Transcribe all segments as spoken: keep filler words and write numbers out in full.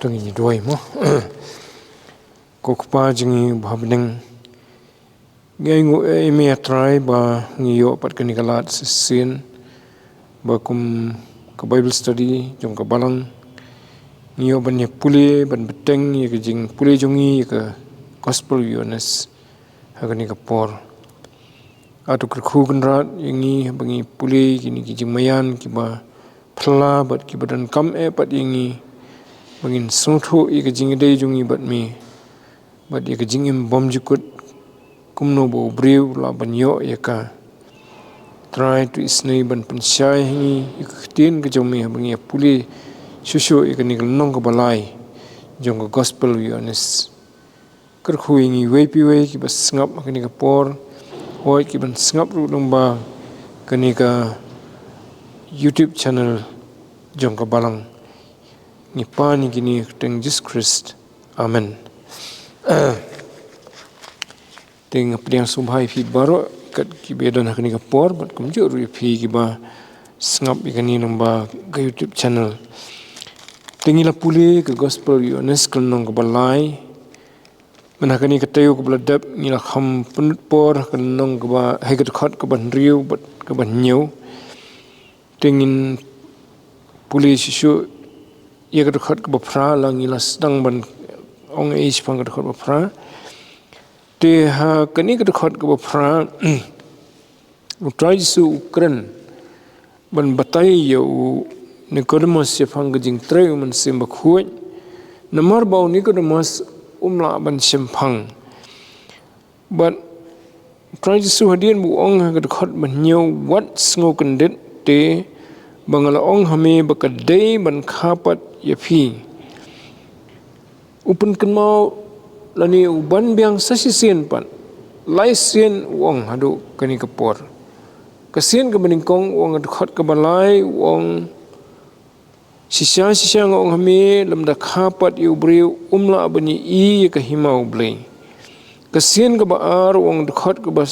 Ngi duwai mo. Ko Kpa jong ngi ba ha bneng, ngi ainguh ïa me, Trai, ba ngi ïoh pat kane ka lad shisien ba kum ka Bible study jong ka Balang ngi ïoh ban ïa pule, ban bteng ïa ka jingpule jong ngi ïa ka Gospel Ïoannis ha kane ka por. Ato kyrkhu Kynrad ïa ngi ba ngi pule kine ki jingmaïan kiba phylla bad kiba donkam eh pat ïa ngi, ba ngin sngewthuh ïa ka jingïadei jong ngi bad me bad ïa ka jingim bymjukut, kumno ba u briew u lah ban ïoh ïa ka. Trai, to isynei ban pynshai ha ngi ïa ka ktien ka jong me ba ngi ïa pule shuh shuh ïa kane ka lynnong kaba lai jong ka Gospel Ïoannis. Kyrkhu ïa ngi iwei pa iwei kiba sngap ha kane ka por, hooid kiban sngap ruh lyngba kane ka YouTube channel jong ka Balang. Ngi pan ïa kine ha ka kyrteng Jisu Khrist. Amen. Te nga pdiang sngewbha ïa phi baroh kat kiba don ha kane ka por bad kumjuh ruh ïa phi kiba sngap ïa kane lyngba ka YouTube channel. Te ngi la pule ka Gospel Ïoannis ka lynnong kaba lai. Mynta ha kane ka taïew kaba la dep ngi la kham pynlut por ha ka lynnong kaba, ha ka dkhot kaba hynriew bad kaba hynñiew. Te ngin pule shuh shuh ïa ka dkhot kaba phra, la ngi la sdang ban ong ei shaphang ka dkhot ba phra. Te ha kane ka dkhot kaba phra, u Trai Jisu u kren ban batai ïa u Nikodemus shaphang ka jingtrei u Mynsiem Bakhuid. Namar ba u Nikodemus um lah ban shemphang. Bad u Trai Jisu hadien ba u ong ha ka dkhot ba hynñiew, wat sngewkyndit te ba nga la ong ha me ba ka dei ban kha pat ïa phi. U pynkynmaw lane u ban biang sa shisien pat. Lai sien u ong haduh kane ka por. Ka sien kaba nyngkong u ong ha ka dkhot kaba lai u ong, shisha shisha nga ong ha me, lymda kha pat ïa u briew um lah ban ïohi ïa ka hima U Blei. Ka sien kaba ar u ong ha ka dkhot kaba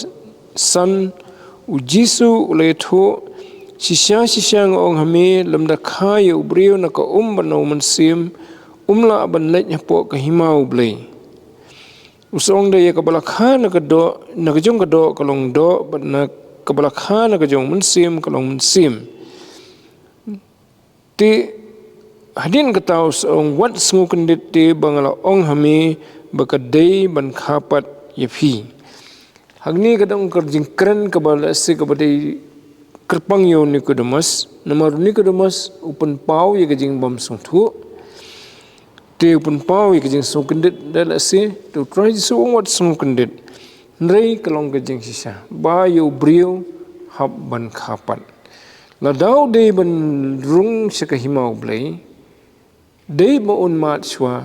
san, u Jisu u la ïathuh, shisha shisha nga ong ha me, lymda kha ïa u briew na ka um bad na u mynsiem, um lah ban leit hapoh ka hima U Blei. U sa ong da, ïa kaba la kha na ka doh, na ka jong ka doh ka long doh, bad na kaba la kha na ka jong u mynsiem ka long mynsiem. Te hadien kata u sa ong, wat sngewkyndit te ba nga la ong ha me ba ka dei ban kha pat ïa phi. Hangne ka dang ka jingkren kaba lehse kaba dei kyrpang ïa u Nikodemus, namar u Nikodemus u pynpaw ïa ka jingbymsngewthuh. Te u pynpaw ïa ka jingsngewkyndit da lehse, te u Trai Jisu u ong wat sngewkyndit. Hynrei ka long ka jingshisha ba ïa u briew hap ban kha pat. Lada u dei ban rung sha ka hima U Blei, dei ba un mad shuwa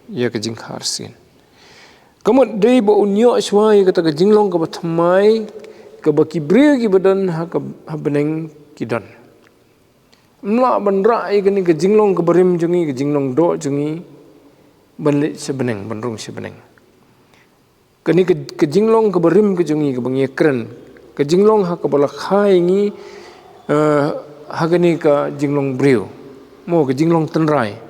ïa ka jingkha arsien. Ka mut dei ba un ïoh shuwa ïa kata ka jinglong kaba thymmai kaba ki briew kiba don ha ka, ha bneng ki don. Ym lah ban rah ïa kane ka jinglong kaba rim jong ngi, ka jinglong doh jong ngi, ban leit sha bneng, ban rung sha bneng. Kane ka, ka jinglong kaba rim ka jong ngi kaba ngi ïa kren, ka jinglong ha kaba la kha ïa ngi, eh, ha kane ka jinglong briew, mo, ka jinglong tynrai.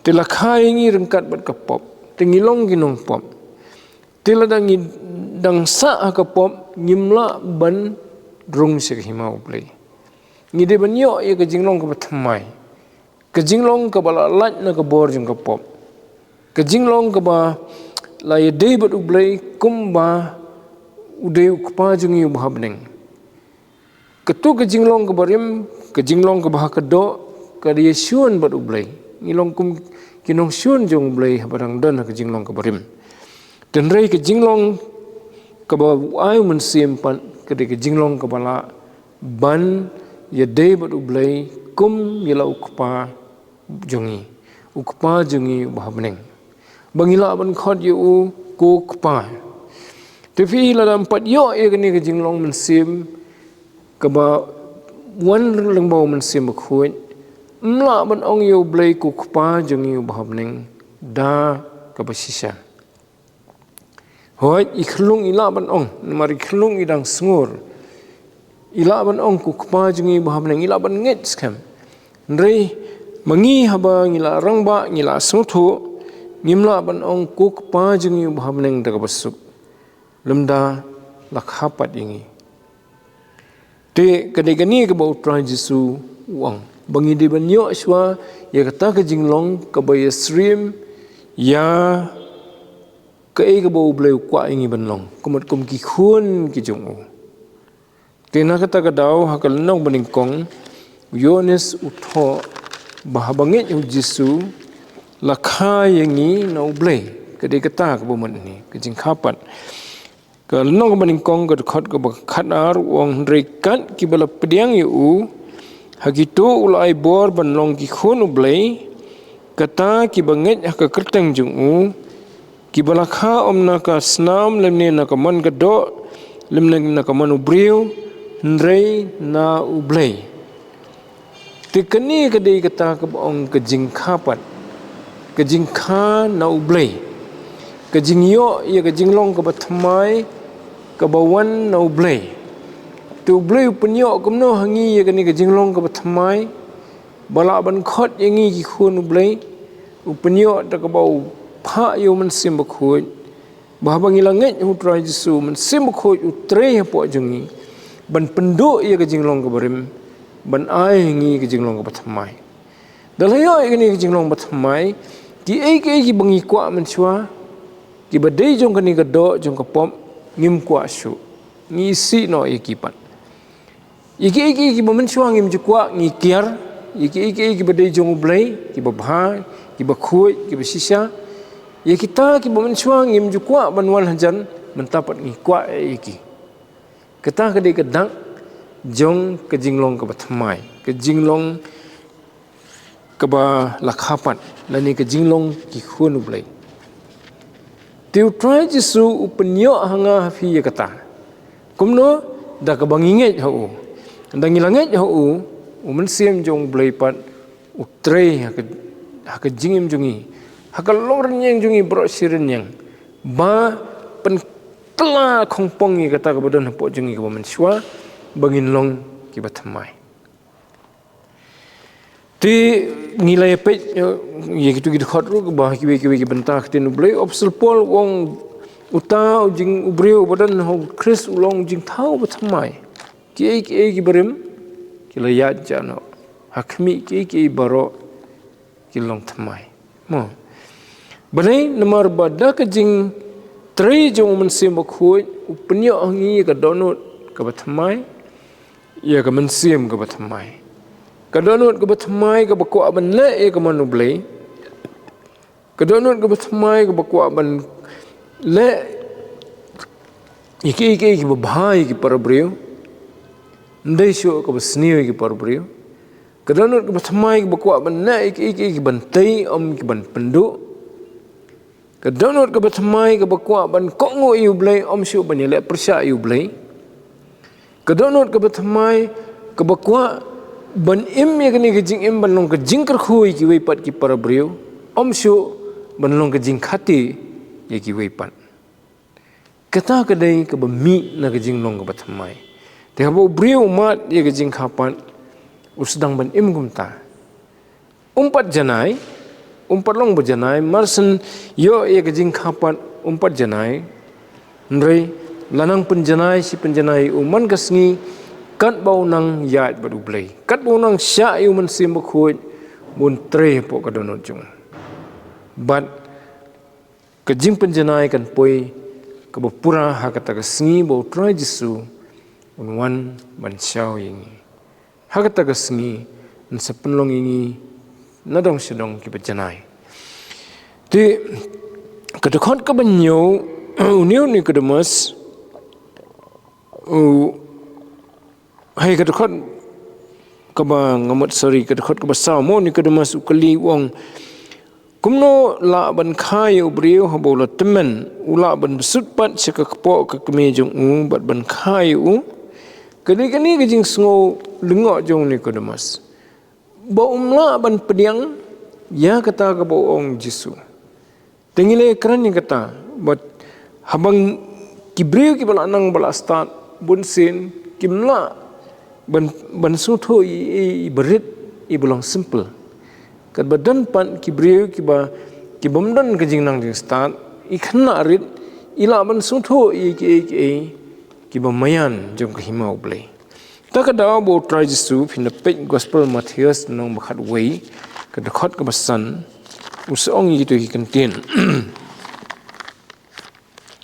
Te la kha ïa ngi ryngkat bad ka pop, te ngi long ki nongpop. Te lada ngi dang sah ha ka pop, ngim lah ban rung sha ka hima U Blei. Ngi dei ban ïoh ïa ka jinglong kaba thymmai, ka jinglong kaba la lait na ka bor jong ka pop, ka jinglong kaba la ïadei bad U Blei kumba u dei u Kpa jong ngi uba ha bneng. Kato ka jinglong kaba rim, ka jinglong kaba ha ka doh, ka dei ïashun bad U Blei. Ngi long kum ki nongshun jong U Blei haba dang don ha ka jinglong kaba rim. Hynrei ka jinglong kaba u ai u Mynsiem pat, ka dei ka jinglong kaba lah ban ïadei bad U Blei kum ïa la u Kpa jong ngi, u Kpa jong ngi uba ha bneng, ba ngi lah ban khot ïa u ko Kpa. Te phi, lada ym pat ïoh ïa kane ka jinglong mynsiem kaba wan lyngba u Mynsiem Bakhuid, ym lah ban ong ïa U Blei ko Kpa jong ngi uba ha bneng da kaba shisha. Hooid, i khyllung i lah ban ong, namar i khyllung i dang sngur. I lah ban ong ko Kpa jong ngi uba ha bneng, i lah ban ngeit skhem. Hynrei Ma ngi haba ngi la rangbah, ngi la sngewthuh, ngim lah ban ong, "Ko Kpa jong ngi uba ha bneng, da kaba suk." Lymda la kha pat ïa ngi. Te ka dei kane kaba U Trai Jisu u ong, ba ngi dei ban ïoh shuwa ïa kata ka jinglong kaba ïasyriem ïa kaei kaba U Blei u kwah ïa ngi ban long, kumta kum ki khun ki jong u. Te na kata ka daw, ha ka lynnong banyngkong, u Ïoannis u thoh ba haba ngeit ha U Jisu, la kha ïa ngi na U Blei. Ka dei kata kaba mut hangne, ka jingkha pat. Ka lynnong banyngkong, ka dkhot kaba khatar, u ong, "Hynrei kat kiba la pdiang ïa u, ha kito u la ai bor ban long ki khun U Blei, kata kiba ngeit ha ka kyrteng jong u, kiba la kha ym na ka snam, lymne na ka mon ka doh, lymne na ka mon u briew, hynrei na U Blei." Te kane ka dei kata kaba ong ka jingkha pat, ka jingkha na U Blei, ka jingïoh ïa ka jinglong kaba thymmai kaba wan na U Blei. Te U Blei u pynïoh kumno ha ngi ïa kane ka jinglong kaba thymmai, ba lah ban khot ïa ngi ki khun U Blei? U pynïoh da kaba u phah ïa U Mynsiem Bakhuid, ba haba ngi la ngeit ha U Trai Jisu, U Mynsiem Bakhuid u trei hapoh jong ngi ban pynduh ïa ka jinglong kaba rim, ban ai ha ngi ka jinglong kaba thymmai. Da la ïoh ïa kane ka jinglong ba thymmai, kiei kiei kiba ngi kwah mynshuwa, kiba dei jong kane ka doh jong ka pop, ngim kwah shuh. Ngi isih noh ïa ki pat. Ïa kiei kiei kiba mynshuwa ngim ju kwah, ngi kiar. Ïa kiei kiei kiba dei jong U Blei, kiba bha, kiba khuid, kiba shisha, ïa kita kiba mynshuwa ngim ju kwah ban wan hajan, mynta pat ngi kwah ïa ki. Kata ka dei ka dak jong ka jinglong kaba thymmai, ka jinglong kaba la kha pat, lane ka jinglong ki khun U Blei. Te U Trai Jisu u pynïoh ha nga ha phi ïa kata. Kumno? Da kaba ngi ngeit ha u. Da ngi la ngeit ha u, U Mynsiem jong U Blei pat u trei ha ka, ha ka jingim jong ngi, ha ka longrynïeng jong ngi baroh shi rynïeng, ba pynkylla khongpong ïa kata kaba don hapoh jong ngi kaba mynshuwa, ba ngin long kiba thymmai. Te ngi la ïa peit, eh, ïa kitu ki dkhot ruh, ba kiwei kiwei ki bynta ka ktien U Blei, u Apostol Paul u ong, uta u jing, u briew uba don ha U Khrist u long jingthaw ba thymmai. Kiei kiei kiba rim ki la ïaid noh ha khmih, kiei kiei baroh ki long thymmai. Mo. Balei? Namar ba da ka jingtrei jong U Mynsiem Bakhuid, u pynïoh ha ngi ïa ka dohnud kaba thymmai, ïa ka mynsiem kaba thymmai. Ka dohnud kaba thymmai kaba kwah ban leh ïa ka mon U Blei. Ka dohnud kaba thymmai kaba kwah ban leh ïa kiei kiei kiba bha ïa ki para briew, ym dei shuh kaba sniew ïa ki para briew. Ka dohnud kaba thymmai kaba kwah ban leh ïa kiei kiei kiban tei, ym kiban pynduh. Ka dohnud kaba thymmai kaba kwah ban kohnguh ïa U Blei, ym shuh ban ïaleh pyrshah ïa U Blei. Ka dohnud kaba thymmai kaba kwah ban im ïa kane ka jingim ban long ka jingkyrkhu ïa kiwei pat ki para briew, ym shuh ban long ka jingkhati ïa kiwei pat. Kata ka dei kaba mih na ka jinglong kaba thymmai. Te haba u briew u mad ïa ka jingkha pat, u sdang ban im kumta. Um pat janai, um pat long ba janai, mar shen ïoh ïa ka jingkha pat, um pat janai. Hynrei la nang pynjanai shi pynjanai ïa u man ka sngi, katba u nang ïaid bad U Blei, katba u nang shah ïa U Mynsiem Bakhuid, ba un trei hapoh ka dohnud jong u. Bad ka jingpynjanai kan poi kaba pura ha kata ka sngi ba U Trai Jisu un wan ban shaw ïa ngi. Ha kata ka sngi yn sa pynlong ïa ngi na dong sha dong kiba janai. Te ka dkhot kaba hynñiew, une u Nikodemus, u, hai, ka dkhot kaba, nga mut, sorry, ka dkhot kaba saw, mo, u Nikodemus u kylli, u ong, "Kumno lah ban kha ïa u briew haba u la tymmen? U lah ban bsut pat sha ka kpoh ka kmie jong u bad ban kha ïa u?" Ka dei kane ka jingsngew lyngngoh jong u Nikodemus, ba um lah ban pdiang ïa kata kaba u ong Jisu. Te ngi la ïakren ïa kata, bad haba ki briew kiba la nang ba la stad, bunsien kim lah ban, ban sngewthuh ïa, ïa, ïa barit, ïa ba long simple. Katba don pat ki briew kiba, ki bym don ka jingnang jingstad, i khynnah rit, i lah ban sngewthuh ïa kiei kiei kiba maïan jong ka hima U Blei. Ta ka daw ba U Trai Jisu, phin da peit Gospel Mathaios lynnong ba khatwei, ka dkhot kaba san, u sa ong ïa kito ki kyntien.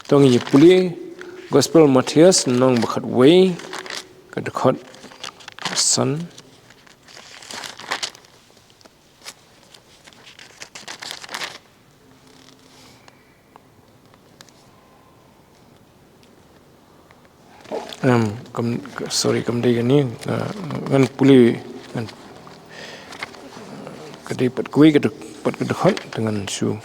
To ngin ïa pule Gospel Mathaios lynnong ba khatwei, ka dkhot kaba san. Em, kam, sorry, kam dei kane, eh, ngan pule, ngan, ka dei pat kawei ka dkhot, pat ka dkhot, te ngan shu.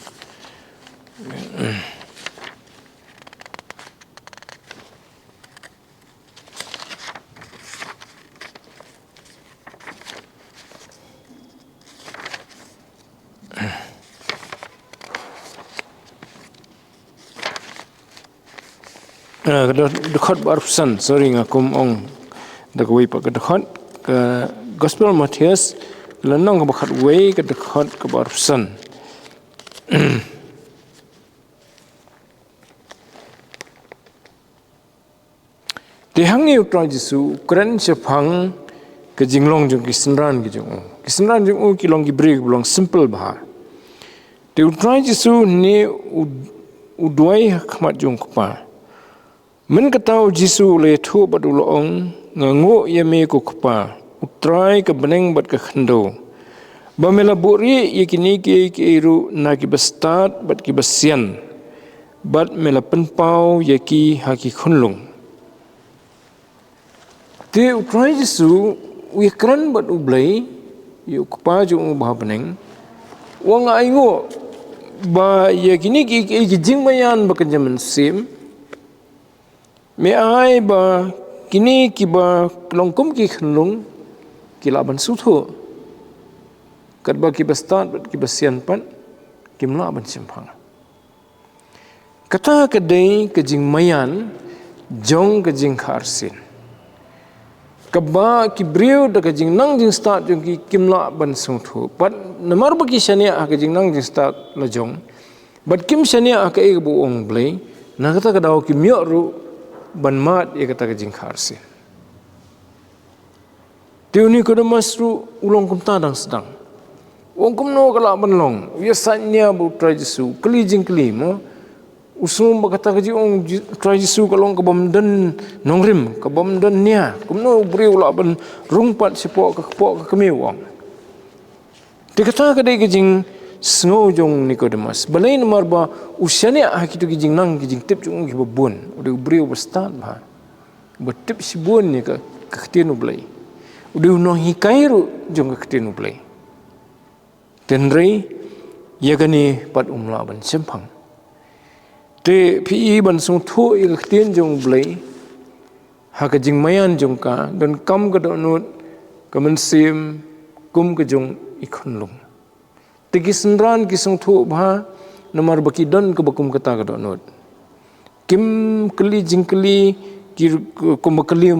Ah, ka dkhot ba arphew san, sorry, nga kum ong da kawei pat ka dkhot, ka Gospel Mathaios, lynnong kaba khatwei, ka dkhot kaba arphew san. Te hangne U Trai Jisu u kren shaphang ka jinglong jong ki synran ki jong u. Ki synran jong u ki long ki briew kiba long simple bha. Te U Trai Jisu ne u, u duwai ha khmat jong u Kpa. Mynta U Jisu u la ïathuh bad u la ong, nga nguh ïa me ko Kpa, U Trai ka bneng bad ka khyndew, ba me la buhrieh ïa kine kiei kiei ruh na kiba stad bad kiba sian, bad me la pynpaw ïa ki ha ki khunlung. Te U Trai Jisu u ïakren bad U Blei, ïa u Kpa jong u ba ha bneng, u ong, nga ai nguh ba ïa kine ki, ki, ki jingmaïan ba kynja mynsiem, me ai ba kine kiba long kum ki khunlung ki lah ban sngewthuh, katba kiba stad bad kiba sian pat kim lah ban shemphang. Kata ka dei ka jingmaïan jong ka jingkha arsien, kaba ki briew da ka jingnang jingstad jong ki kim lah ban sngewthuh. Pat namar ba ki shaniah ha ka jingnang jingstad la jong, bad kim shaniah ha kaei kaba u ong U Blei, na kata ka daw kim ïoh ruh ban mad ïa kata ka jingkha arsien. Te u Nikodemus ruh u long kumta dang sdang. U ong kumno ka lah ban long. U ïasaid nia bad U Trai Jisu, kylli jingkylli mo. U sngew ba kata ka jingong Ji-, U Trai Jisu ka long kabym don nongrim, kabym don nia. Kumno u briew u lah ban rung pat shapoh ka, kpoh ka kmie, u ong. Te kata ka dei ka jingsngew jong u Nikodemus. Balei? Namar ba u shaniah ha kito ki jingnang ki jingtip jong u kiba bun. U dei u briew ba stad bha, ba tip shibun ïa ka, ka ktien U Blei. U dei u nonghikai ruh jong ka ktien U Blei. Hynrei ïa kane pat um lah ban shemphang. Te phi i ban sngewthuh ïa ka ktien jong U Blei, ha ka jingmaïan jong ka, donkam ka dohnud ka mynsiem kum ka jong i khunlung. Te ki synran ki sngewthuh bha, namar ba ki don kaba kum kata ka dohnud. Kim kylli jingkylli ki, kumba kylli u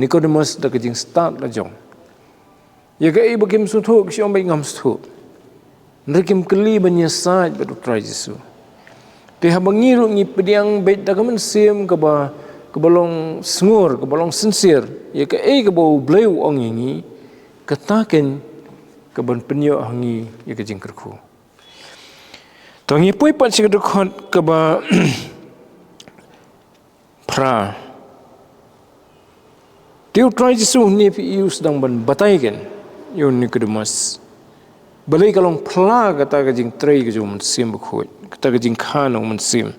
Nikodemus da ka jingstad la jong. Ïa kaei ba kim sngewthuh, ki shu ong ba ngam sngewthuh. Hynrei kim kylli ban ïasaid bad U Trai Jisu. Te haba ngi ruh ngi pdiang beit da ka mynsiem kaba, kaba long sngur, kaba long sincere ïa kaei kaba U Blei u ong ïa ngi, kata keiñ kaban pynïoh ha ngi ïa ka jingkyrkhu. To ngin poi pat sha ka dkhot kaba phra. Te U Trai Jisu hangne phi i u sdang ban batai keiñ ïa u Nikodemus balei ka long phylla kata ka jingtrei ka jong u Mynsiem Bakhuid, kata ka jingkha na u Mynsiem.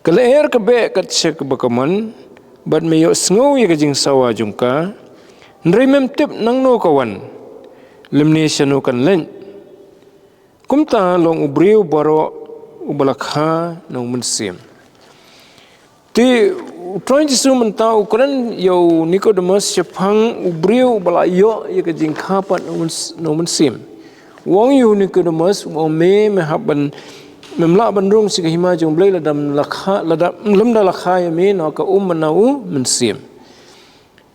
Ka lyer ka beh kat sha kaba ka mon, bad me ïohsngew ïa ka jingsawa jong ka, hynrei mem tip nangno ka wan, lymne shano kan leit. Kumta long u briew baroh uba la kha na u Mynsiem. Te U Trai Jisu mynta u kren ïa u Nikodemus shaphang u briew uba la ïoh ïa ka jingkha pat na u Myns-, na u Mynsiem. U ong ïa u Nikodemus, u ong me, me hap ban, mem lah ban rung sha ka hima jong U Blei lada la kha, lada, lymda la kha ïa me na ka um bad na u Mynsiem.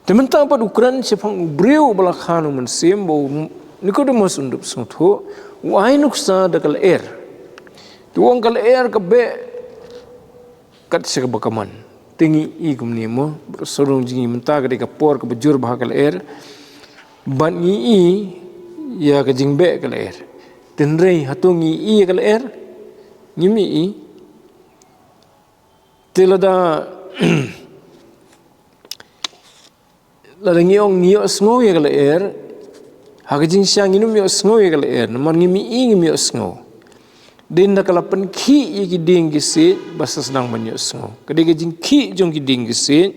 Te mynta pat u kren shaphang u briew uba la kha na u Mynsiem, ba u, Nikodemus un dup sngewthuh, u ai nuksa da ka lyer. Te u ong ka lyer ka beh kat sha kaba ka mon. Te ngi i kumne mo, ba sawdong jong ngi mynta ka dei ka por kaba jur bha ka lyer. Bad ngi i ïa ka jingbeh ka lyer. Te hynrei hato ngi i ïa ka lyer? Ngim i. Te lada lada ngi ong ngi ïohsngew ïa ka lyer, ha ka jingshisha ngin ym ïohsngew ïa ka lyer, namar ngim i, ngim ïohsngew. Dei ynda ka la pynkhih ïa ki dieng ki siej ba sa sdang ban ïohsngew. Ka dei ka jingkhih jong ki dieng ki siej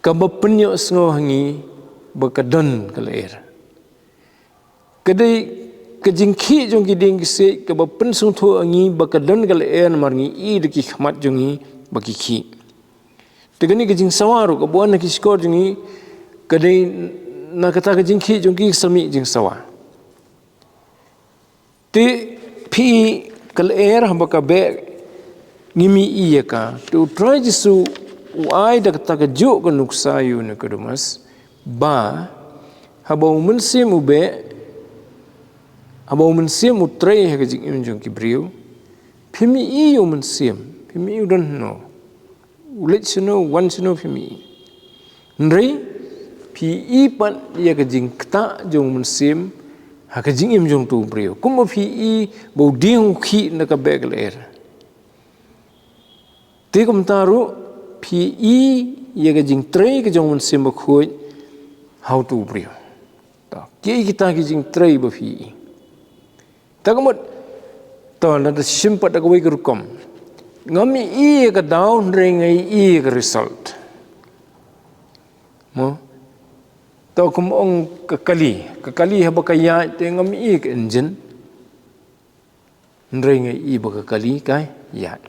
kaba pynïohsngew ha ngi ba ka don ka lyer. Ka dei ka jingkhih jong ki dieng ki siej kaba pynsngewthuh ha ngi ba ka don ka lyer, namar ngi i da ki khmat jong ngi ba ki khih. Te kane ka jingsawa ruh kaba wan na ki shkor jong ngi, ka dei na kata ka jingkhih jong ki, ki sa mih jingsawa. Te phi i ka lyer haba ka beh ngim i ïa ka. Te u Trai Jisu u ai da kata kajuh ka nuksa ïa u Nikodemus ba haba u Mynsiem u beh, haba u Mynsiem u trei ha ka jingim jong ki briew, phim i ïa u Mynsiem, phim i u don hangno, u leit shano, u wan shano, phim i. Hynrei phi i pat ïa ka jingktah jong u Mynsiem ha ka jingim jong uto u briew. Kumba phi i ba u dieng u khih na ka beh ka lyer, te kumta ruh phi i ïa ka jingtrei ka jong u Mynsiem Bakhuid ha uto u briew. To, kiei kita ki jingtrei ba phi i? Ta ka mut, to, lada shim pat da kawei ka rukom, ngam i ïa ka daw hynrei nga i ïa ka result. Mo? To, kum ong ka kali, ka kali haba ka ïaid te ngam i ïa ka engine, hynrei nga i ba ka kali ka ïaid.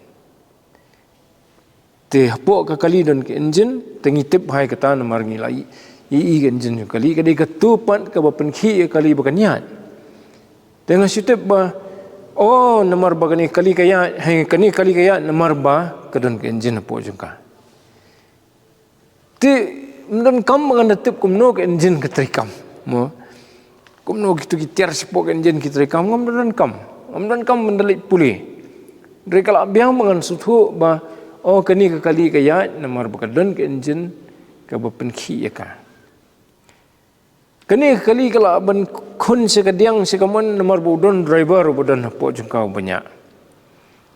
Te hapoh ka kali don ka engine, te ngi tip hi kata namar ngi la i, i, i ka engine jong ka kali, ka dei kato pat kaba pynkhih ïa ka kali ba kan ïaid. Te nga shu tip ba, oh, namar ba kane ka kali ka ïaid, hi kane ka kali ka ïaid namar ba ka don ka engine hapoh jong ka. Te ym donkam ba ngan da tip kumno ka engine ka treikam. Mo? Kumno kito ki tiar shapoh ka engine ki treikam, ngam da donkam. Ngam donkam ban da leit pule. Hynrei ka la biang ba ngan sngewthuh ba, oh, kane ka kali ka ïaid namar ba ka don ka engine kaba pynkhih ïa ka. Kane ka kali ka lah ban khun sha ka diang sha ka mon namar ba u don driver uba don hapoh jong ka uba ñiah.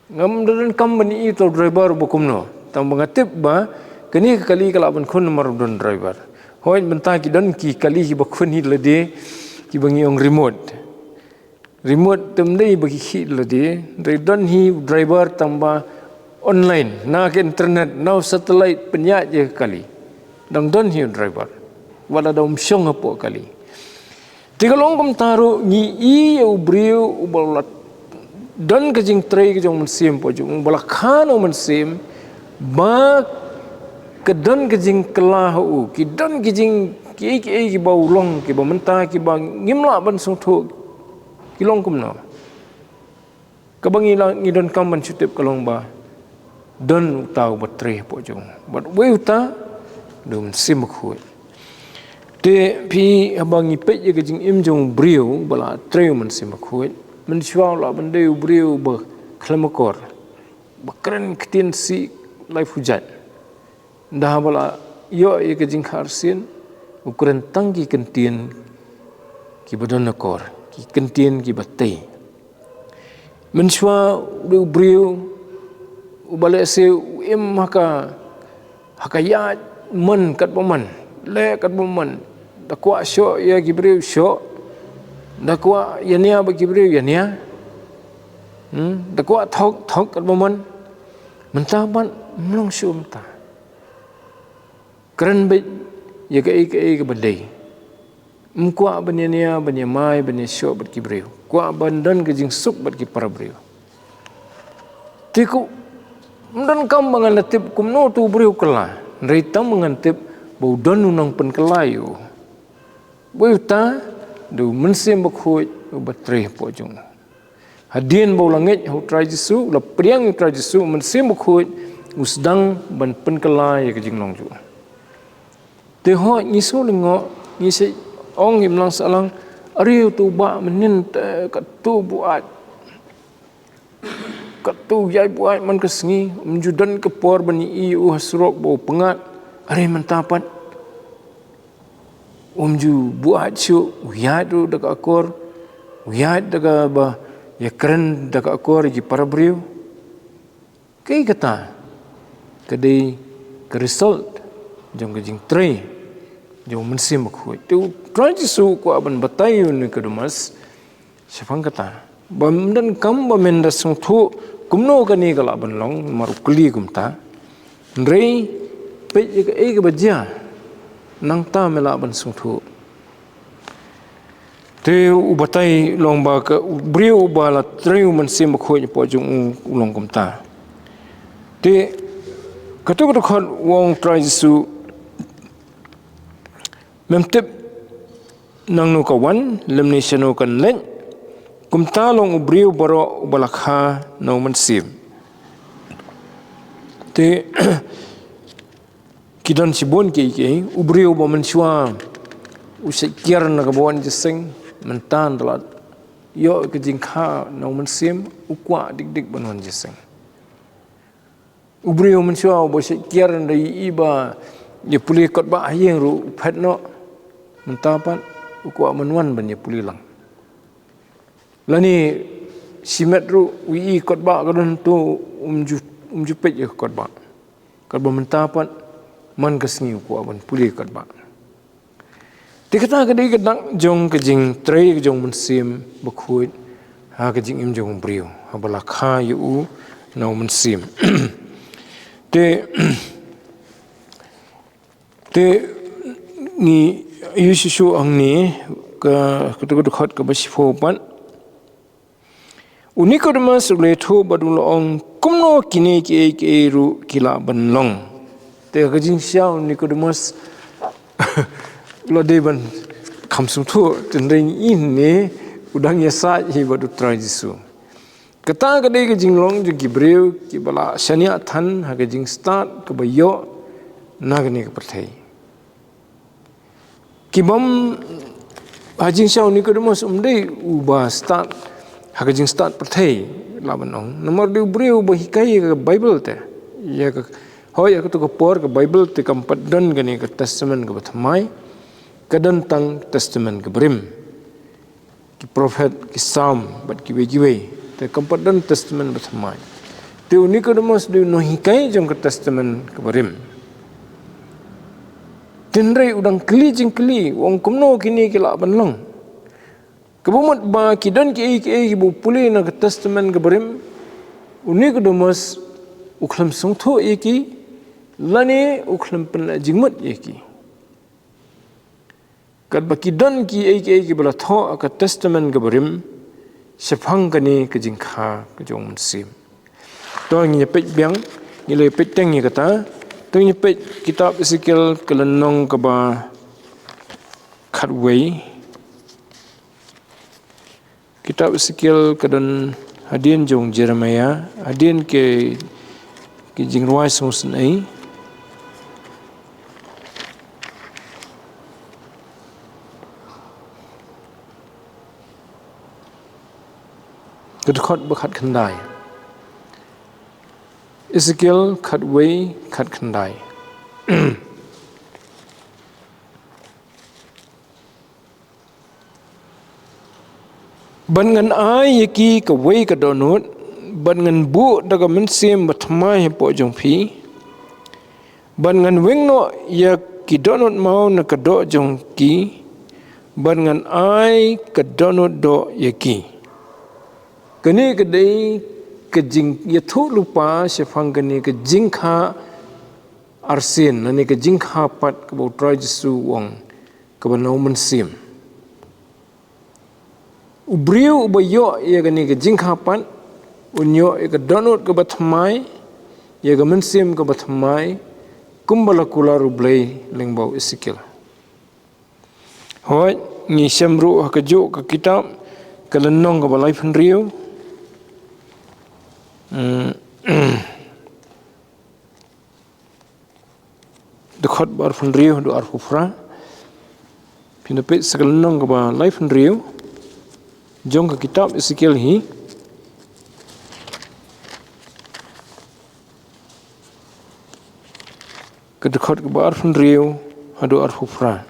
Ngam da donkam ban ïohi uta u driver uba kumno, tang ba nga tip ba kane ka kali ka lah ban khun namar u don driver. Hooid, mynta ki don ki kali kiba khun hi da lade, kiba ngi ong remote. Remote te ym dei ba ki khih da lade, hynrei don hi u driver tang ba online, na ka internet, na u satellite pynïaid ïa ka kali. Dang don hi u driver. Wat la da um shong hapoh kali. Te ka long kumta ruh, ngi i ïa u briew uba la don ka jingtrei ka jong u Mynsiem hapoh jong u, uba la kha na u Mynsiem ba ka don ka jingkylla ha u, ki don ki jing, kiei kiei kiba u long, kiba mynta kiba ngim lah ban sngewthuh ki long kumno. Kaba ngi la, ngi donkam ban shu tip ka long ba don uta uba trei hapoh jong u. Bad uwei uta dei u Mynsiem Bakhuid. Te phi, haba ngi peit ïa ka jingim jong u briew ba la trei u Mynsiem Bakhuid, mynshuwa u lah ban dei u briew uba khlem akor, ba kren ktien sih laiphew jait. Ynda haba la ïoh ïa ka jingkha arsien, u kren tang ki kyntien kiba don akor, ki kyntien kiba tei. Mynshuwa u dei u briew uba lehse u im ha ka, ha ka ïaid mon katba mon, leh katba mon. Da kwah shoh ïa ki briew, shoh. Da kwah ïania bad ki briew, ïania. Hmm? Da kwah thok, thok katba mon. Mynta pat ym long shuh mynta. Kren beit ïa kaei kaei kaba dei. Ym kwah ban ïania, ban ïamai, ban ïashoh bad ki briew. Kwah ban don ka jingsuk bad ki para briew. Te ko, ym donkam ba ngan da tip kumno uto u briew u kylla. Hynrei tang ba ngan tip ba u don u nongpynkylla ïa u. Uwei uta, dei u Mynsiem Bakhuid uba trei hapoh jong u. Hadien ba u la ngeit ha u Trai Jisu, u la pdiang ïa u Trai Jisu, u Mynsiem Bakhuid u sdang ban pynkylla ïa ka jinglong jong u. Te hooid, ngi shu lyngngoh, ngi shu ong imlang sahlang, Are uto u bah mynnin te katto buaid, katto u ïaid buaid man ka sngi, um ju don ka por ban ïohi ïa u ha surok ba u pyngngad. Are mynta pat um ju buaid shuh, u ïaid ruh da ka akor, u ïaid da kaba ïakren da ka akor ïa ki para briew. Kaei kata? Ka dei ka result jong ka jingtrei jong u Mynsiem Bakhuid. Te u Trai Jisu u kwah ban batai ïa u Nikodemus shaphang kata, ba ym donkam ba men da sngewthuh kumno kane ka lah ban long, namar u kylli kumta. Hynrei peit ïa kaei kaba jia, nangta me lah ban sngewthuh. Te u batai long ba ka, u briew uba la trei u Mynsiem Bakhuid hapoh jong u, u long kumta. Te kato ka dkhot u ong u Trai Jisu, mem tip nangno ka wan lymne shano kan leit, kumta long u briew baroh uba la kha na u Mynsiem. Te ki don shibun kiei kiei. U briew ba mynshuwa u shait kiar na kaba wan jingïaseng, mynta ynda la ïoh ka jingkha na u Mynsiem, u kwah dik dik ban wan jingïaseng. U briew mynshuwa uba shait kiar ynda i ba ïa pule kot ba ha ïing ruh u phet noh, mynta pat u kwah ban wan ban ïa pule lang. Lane shimet ruh u ïohi kot ba ka don to, um ju, um ju peit ïa kot ba. Katba mynta pat man ka sngi u kwah ban pule kot ba. Te kata ka dei ka dak jong ka jingtrei ka jong u Mynsiem Bakhuid ha ka jingim jong u briew, haba la kha ïa u na u Mynsiem. Te, te ngi ïohi shuh shuh hangne ka, kato ka dkhot kaba shiphew pat. U Nikodemus u la ïathuh bad u la ong, kumno kine kiei kiei ruh ki lah ban long? Te ka jingshisha u Nikodemus u la dei ban kham sngewthuh, hynrei ngi ïohi ne u dang ïasaid hi bad u Trai Jisu. Kata ka dei ka jinglong jong ki briew kiba la shaniah than ha ka jingstad kaba ïoh na kane ka pyrthei. Ki bym, ha jingshisha u Nikodemus um dei uba stad ha ka jingstad pyrthei, lah ban ong. Namar dei u briew uba hikai ïa ka Baibl te. Ïa ka, hooid, ïa kato ka por ka Baibl te kam pat don kane ka Testament kaba thymmai, ka don tang Testament kaba rim. Ki prophet, ki Salm bad kiwei kiwei. Te kam pat don Testament ba thymmai. Te u Nikodemus dei u nonghikai jong ka Testament kaba rim. Hynrei u dang kylli jingkylli, u ong, kumno kine ki lah ban long? Kaba mut ba ki don kiei kiei kiba u pule na ka Testament kaba rim, u Nikodemus u khlem sngewthuh ïa ki, lane u khlem pynleit jingmut ïa ki. Katba ki don kiei kiei kiba la thoh ha ka Testament kaba rim shaphang kane ka jingkha ka jong u Mynsiem. To ngin ïa peit biang, ngi la peit teng ïa kata. To ngin ïa peit kitab Esekiel ka lynnong kaba khatwei. Kitab Esekiel ka don hadien jong Jeremiah, hadien ki, ki jingrwai sngewsynei. Ka dkhot ba khatkhyndai. Esekiel khatwei khatkhyndai. Bad ngan ai ïa ki kawei ka dohnud, bad ngan buh da ka Mynsiem Bathymmai hapoh jong phi, bad ngan weng noh ïa ki dohnud maw na ka doh jong ki, bad ngan ai ka dohnud doh ïa ki. Kane ka dei ka jingïathuhlypa shaphang kane ka jingkha arsien, lane ka jingkha pat kaba U Trai Jisu u ong, kaba na u mynsiem. U briew uba ïoh ïa kane ka jingkha pat, un ïoh ïa ka dohnud kaba thymmai, ïa ka mynsiem kaba thymmai, kumba la kular U Blei lyngba u Esekiel. Hooid, ngi shem ruh ha kajuh ka kitab, ka lynnong kaba laiphew hynriew. Hmm. Dkhot ba arphew hynriew haduh arphew phra. Ngi peit sa ka lynnong kaba laiphew hynriew jong ka kitab Esekiel hi, ka dkhot kaba arphew hynriew haduh arphew phra.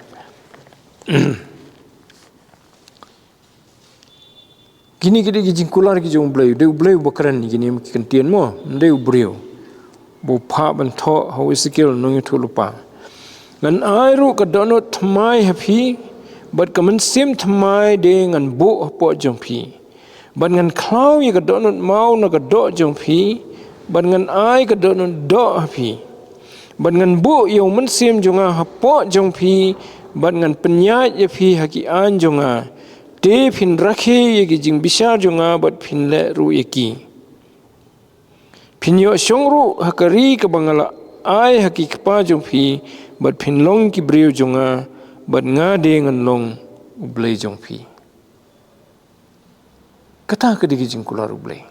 Kine ki dei ki jingkular ki jong U Blei, u dei U Blei uba kren ïa kine ki kyntien mo, ym dei u briew. Ba u phah ban thoh ha u Esekiel u nongïathuhlypa. Ngan ai ruh ka dohnud thymmai ha phi, bad ka mynsiem thymmai de ngan buh hapoh jong phi. Bad ngan khlaw ïa ka dohnud maw na ka doh jong phi, bad ngan ai ka dohnud doh ha phi. Bad ngan buh ïa u mynsiem jong nga hapoh jong phi, bad ngan pynïaid ïa phi ha ki aiñ jong nga. Te phin rakhe ïa ki jingbishar jong nga bad phin leh ruh ïa ki. Phin ïoh shong ruh ha ka ri kaba nga la ai ha ki kpa jong phi, bad phin long ki briew jong nga, bad nga de ngan long U Blei jong phi. Kata ka dei ka jingkular U Blei.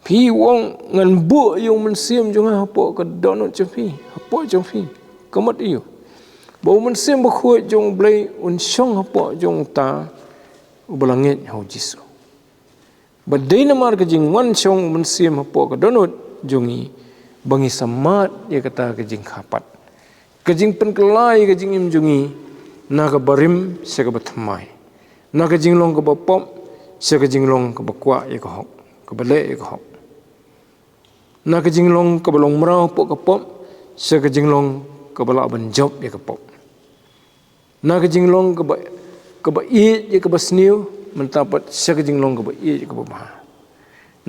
Phi, u ong ngan buh ïa u mynsiem jong nga hapoh ka dohnud jong phi, hapoh jong phi. Ka mut aïu? Ba u Mynsiem Bakhuid jong U Blei un shong hapoh jong uta uba la ngeit ha u Jisu. Bad dei namar ka jingwan shong u Mynsiem hapoh ka dohnud jong ngi ba ngi sa mad ïa kata ka jingkha pat, ka jingpynkylla ïa ka jingim jong ngi na kaba rim sha kaba thymmai, na ka jinglong kaba pop sha ka jinglong kaba kwah ïa ka hok, kaba leh ïa ka hok, na ka jinglong kaba long mraw hapoh ka pop sha ka jinglong kaba lah ban jop ïa ka pop, na ka jinglong kaba, kaba ïeit ïa kaba sniew, mynta pat sha ka jinglong kaba ïeit ïa kaba bha,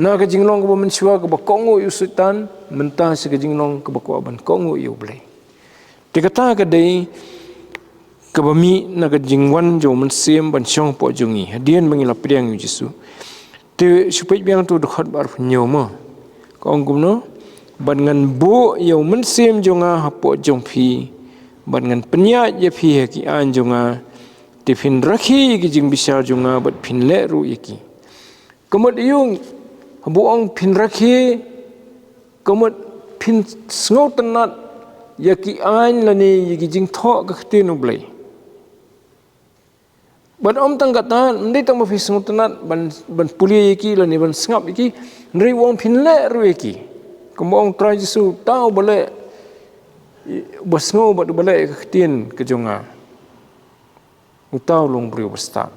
na ka jinglong kaba mynshuwa kaba kohnguh ïa u Soitan, mynta sha ka jinglong kaba kwah ban kohnguh ïa U Blei. Te kata ka dei kaba mih na ka jingwan jong u Mynsiem ban shong hapoh jong ngi hadien ba ngi la pdiang ïa u Jisu. Te shu peit biang tu dkhot ba arphew hynñiew mo. Ka ong kumno? Bad ngan buh ïa u Mynsiem jong nga hapoh jong phi, bad ngan pynïaid ïa phi ha ki aiñ jong nga. Te phin rakhe ïa ki jingbishar jong nga bad phin leh ruh ïa ki. Ka mut aïu haba u ong phin rakhe? Ka mut phin sngewtynnat ïa ki aiñ lane ïa ki jingthoh ka ktien U Blei. Bad ym tang kata, ym dei tang ba phi sngewtynnat ban, ban pule ïa ki lane ban sngap ïa ki, hynrei u ong phin leh ruh ïa ki. Kumba ong Trai Jisu, uta uba leh, uba sngew bad uba leh ïa ka ktien ka jong nga, uta u long briew ba stad.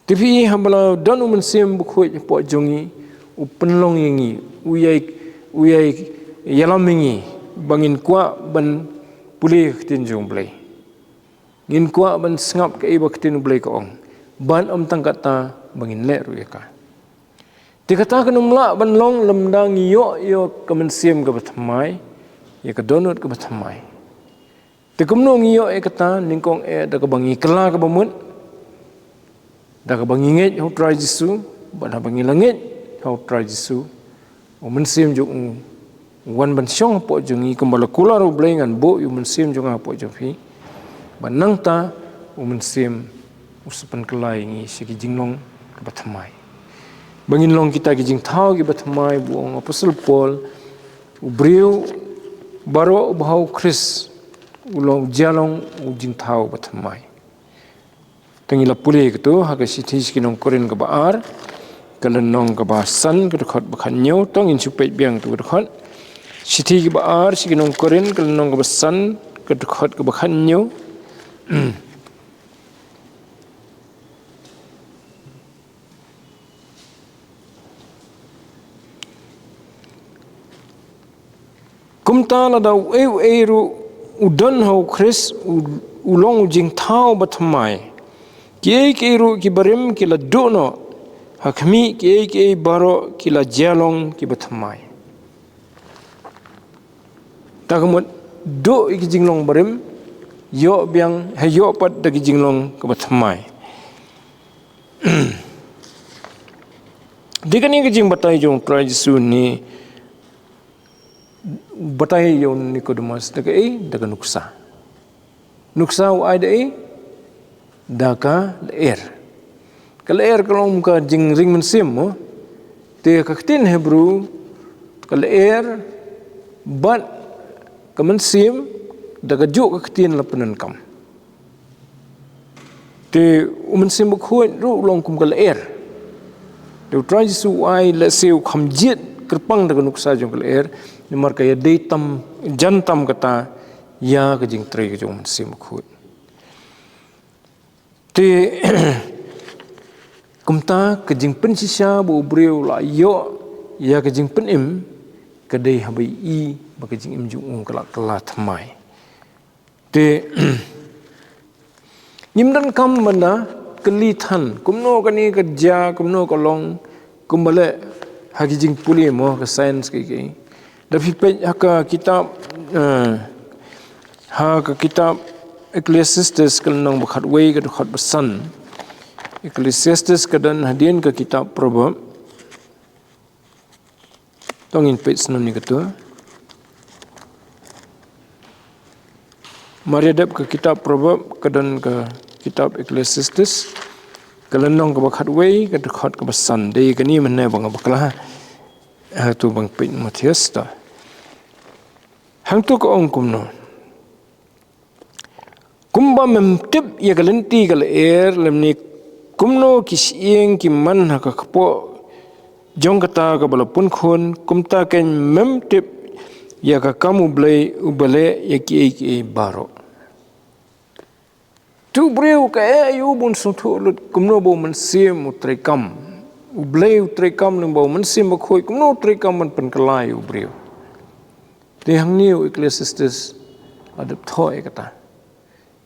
Te phi, haba la don u Mynsiem Bakhuid hapoh jong ngi, u pynlong ïa ngi, u ïai, u ïai ïalam ïa ngi ba ngin kwah ban pule ïa ka ktien jong U Blei. Ngin kwah ban sngap kaei ba ka ktien U Blei ka ong. Bad ym tang kata, ba ngin leh ruh ïa ka. Te kata kan ym lah ban long lymda ngi ïoh ïa ka mynsiem kaba thymmai, ïa ka dohnud kaba thymmai. Te kumno ngi ïoh ïa kata? Nyngkong eh da kaba ngi kylla kaba mut, da kaba ngi ngeit ha u Trai Jisu. Bad haba ngi la ngeit ha u Trai Jisu, u Mynsiem jong u u wan ban shong hapoh jong ngi, kumba la kular U Blei, ngan buh ïa u Mynsiem jong nga hapoh jong phi, bad nangta u Mynsiem u sa pynkylla ïa ngi sha ki jinglong kiba thymmai, ba ngin long kita ki jingthaw kiba thymmai. Ba u ong Apostol Paul, u briew baroh uba ha u Khrist u long, jia long u jingthaw ba thymmai. Te ngi la pule kato ha ka shithi sha ki nong Korinth kaba ar, ka lynnong kaba san, ka dkhot ba khathynñiew. To ngin shu peit biang kato ka dkhot. Shithi kaba ar sha ki nong Korinth, ka lynnong kaba san, ka dkhot kaba khathynñiew. Kumta lada uei uei ruh u don ha u Khrist, u, u long u jingthaw ba thymmai. Kiei kiei ruh kiba rim ki la duh noh, ha khmih, kiei kiei baroh ki la jia long kiba thymmai. Ta ka mut, duh ïa ki jinglong barim, ïoh biang, ha ïoh pat da ki jinglong kaba thymmai. Dei kane ka jingbatai jong u Trai Jisu ne, batai ïa u Nikodemus da kaei, da ka nuksa. Nuksa u ai da ei, da ka lyer. Ka lyer ka long ka jingring mynsiem mo. Te ka ktien Hebru, ka lyer bad ka mynsiem, da kajuh ka ktien la pyndonkam. Te u Mynsiem Bakhuid ruh u long kum ka lyer. Te u Trai Jisu u ai lehse u kham jied kyrpang da ka nuksa jong ka lyer, namar ka ïadei tam, jan tam kata ïa ka jingtrei ka jong u Mynsiem Bakhuid. Te kumta ka jingpynshisha ba u briew la ïoh ïa ka jingpynim, ka dei haba i ba ka jingim jong u ka la kylla thymmai. Te ngim donkam ban da kylli than kumno kane ka jia, kumno ka long, kumba leh ha ki jingpule mo, ka science ki ki. Da phi peit ha ka kitab, eh, ha ka kitab Ecclesiastes ka lynnong ba khatwei ka dkhot ba san. Ecclesiastes ka don hadien ka kitab Proverb. To ngin peit snem ni katu. Mar ïa dep ka kitab Proverb ka don ka kitab Ecclesiastes ka lynnong ka ba khatwei ka dkhot ka ba san. Dei kane mynne ba nga bakla. Ha tu bang peit Matthias ta. Hangtu ka ong kumno. Kumba mem tip ïa ka lynti ka lyer, lymne kumno ki shyieng ki man ha ka kpoh jong kata kaba la pun khun, kumta kein mem tip ïa ka kam U Blei uba leh ïa kiei kiei baroh. Tu briew ka eh ïa u bun sngewthuh lut kumno ba u Mynsiem u treikam. U Blei u treikam lyngba u Mynsiem Bakhuid kumno u treikam ban pynkylla ïa u briew. Te hangne u Ecclesiastes la dep thoh ïa kata.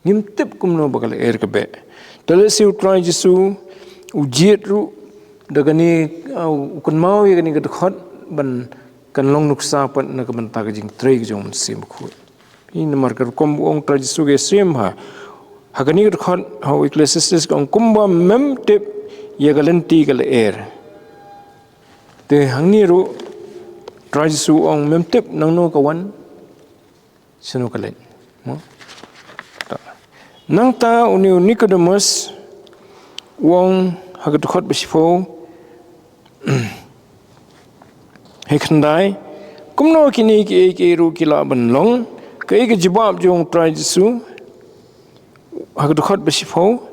Ngim tip kumno ba ka lyer ka beh. Te lehse u Trai Jisu u jied ruh da kane, uh, u kynmaw ïa kane ka dkhot ban kan long nuksa pat na ka bynta ka jingtrei ka jong u Mynsiem Bakhuid. Ïa namar ka rukom u ong Trai Jisu ka ïasyriem ha. Ha kane ka dkhot ha u Ecclesiastes ka ong kumba mem tip ïa ka lynti ka lyer. Te hangne ruh Trai Jisu u ong mem tip nangno ka wan. Sngewkhlaiñ. Mo? Ta. Nangta une u Nicodemus u ong ha ka dkhot ba shiphew. Hei khyndai. Kumno kine kiei kiei ruh ki lah ban long? Kaei ka jubab jong u Trai Jisu? Ha ka dkhot ba shiphew.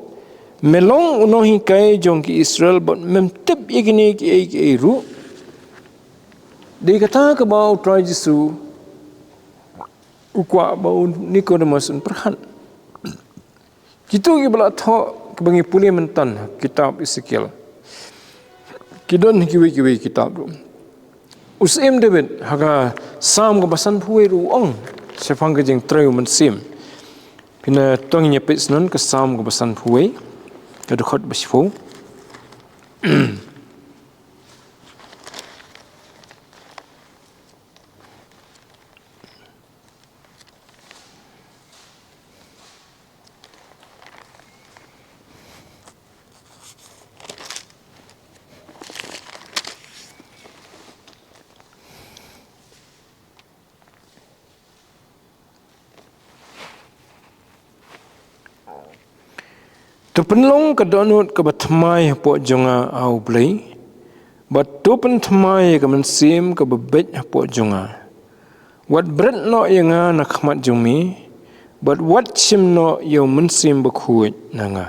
Me long u nonghikai jong ki Israel bad mem tip ïa kine kiei kiei ruh. Dei kata kaba u Trai Jisu u kwah ba u Nicodemus un pyrkhat. Kitu kiba la thoh kiba ngi pule mynta ha kitab Ezekiel. Ki don kiwei kiwei kitab ruh. U Syiem David ha ka Salm kaba sanphew wei ruh u ong shaphang ka jingtrei u Mynsiem. Phin ïa tong ïa peit snon ka Salm kaba sanphew wei ka dkhot ba shiphew. To pynlong ka dohnud kaba thymmai hapoh jong nga, A U Blei, bad to pynthymmai ïa ka mynsiem kaba beit hapoh jong nga. Wat bret noh ïa nga na khmat jong me, bad wat shim noh ïa u Mynsiem Bakhuid na nga.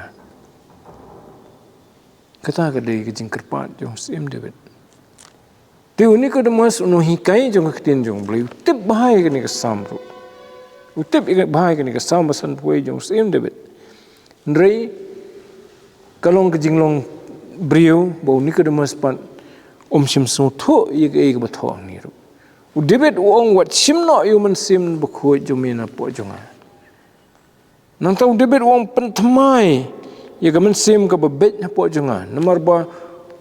Kata ka dei ka jingkyrpad jong u Syiem David. Te u Nicodemus u nonghikai jong ka ktien jong u Blei, u tip bha ïa kane ka Salm ruh. U tip bha ïa kane ka Salm ba sanphew wei jong u Syiem David. Hynrei ka long ka jinglong briew ba u Nicodemus pat um shym sngewthuh ïa kaei kaba thoh hangne ruh. U David u ong wat shim noh ïa u Mynsiem Bakhuid jong me napoh jong nga. Nangta u David u ong pynthymmai ïa ka mynsiem kaba beit hapoh jong nga. Namar ba